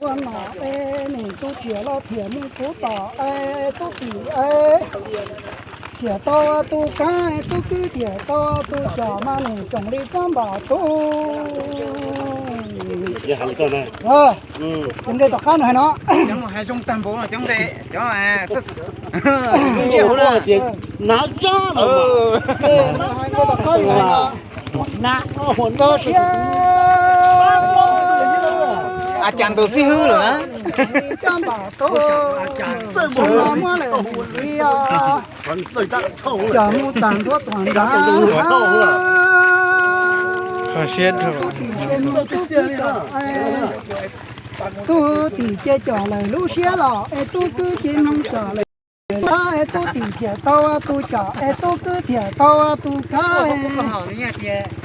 Ua nom es niam tub thiaj los thiaj mus kuv tom es tub tim es thiaj tau tus kab es tub kwv thiaj tau tus coj mas niam tsoom li kab npam tub. Ces nqe tom qab no hais no. Hais nqe tom qab no hais no. Txog siab. A cas ntus xib hwb lawm na. Kab npam tub, muab lawm mus li os. Coj mus tag ntua tom nrad. Tub tim ces mus tub kwv tom es tub tim ces coj lawm lub siab los es tub kwv ces mloog coj lawm. Es tub tim thiaj tau tus coj es tub kwv thiaj tau tus kab.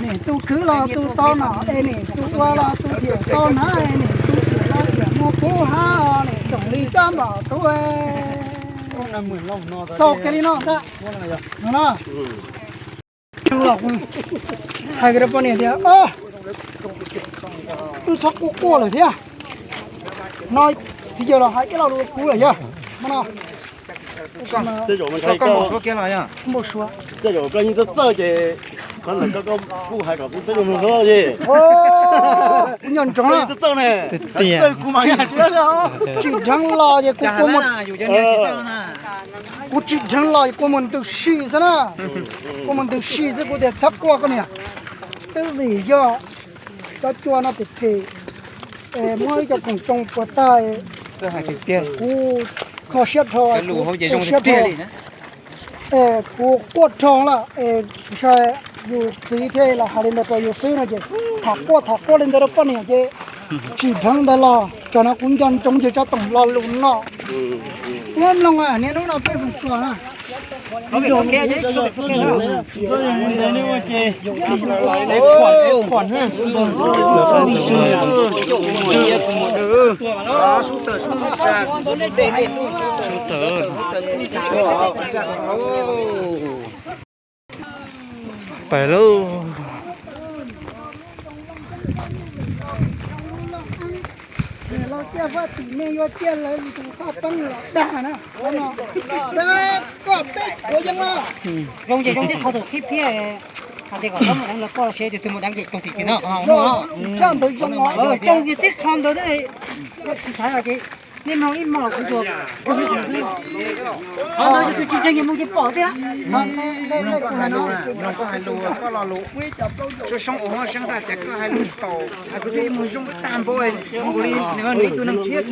Niam tub khwv los tub tau nom es niam tub ua los tub thiaj tau hnav es niam tub thiaj los thiaj mus kuv hab niam tsoom li kab npam tub. Xaus kiag li no ntag. No na. Los hais rau poj niam tias, o, wb txhob quaj quaj lawm thiab. No txiv yawg los hais ib lo lus kuv lawm yog. Hmo no Tej zaum mas ntshai koj, koj yeej txawj txawj ces qhov ntawd koj kuj hais kom kuv txawj mloog thiab. Kuv nco ntsoov, txawj ne, txawj kuv mas tsis dheev los ces kuv, kuv tsis dheev los ces kuv mus ntws si xwb na. Kuv mus ntws si xwb kuv tias txhob quaj koj niam. Twb vim yog cov cua no phem phem, muab ib co koom tsoo puas tag, kuv kho siab dhau, kuv siab dhau. Es kuv quaj dhau lawm es ntshai yus txiv thiaj los hais li ntawd rau yus xwb no ces tham quaj tham quaj li ntawd rau poj niam ces tsis dheev ntawd los tsam no kuv nco ntsoov yus tsob toom lo lus no. Muab mloog niaj hnub no peb mus tsuas na. Pais lauj. Los ciaj faj tim nej yuav ciaj lawv tus faj teeb los dag na. Koj peb kuv yeej los. Zoo ces zoo tib qho tus qhib phiab, hais tias kom txhob mus deev los koj los sis tus twg mus deev ces tug tim tim no. Zoo ces tib qho ntawd, tsis xav ces nej mloog ib hmos kuv tsuas, qhov ntawd yog tus tsis ntseeg ces mus ces pom tiag. Koj hais lus, koj lo lus, soob soob ua hauj seeb tas ces koj hais lus tau, hais kuv thiaj mus zoo tag npaum li nws ib tug neeg tshiab.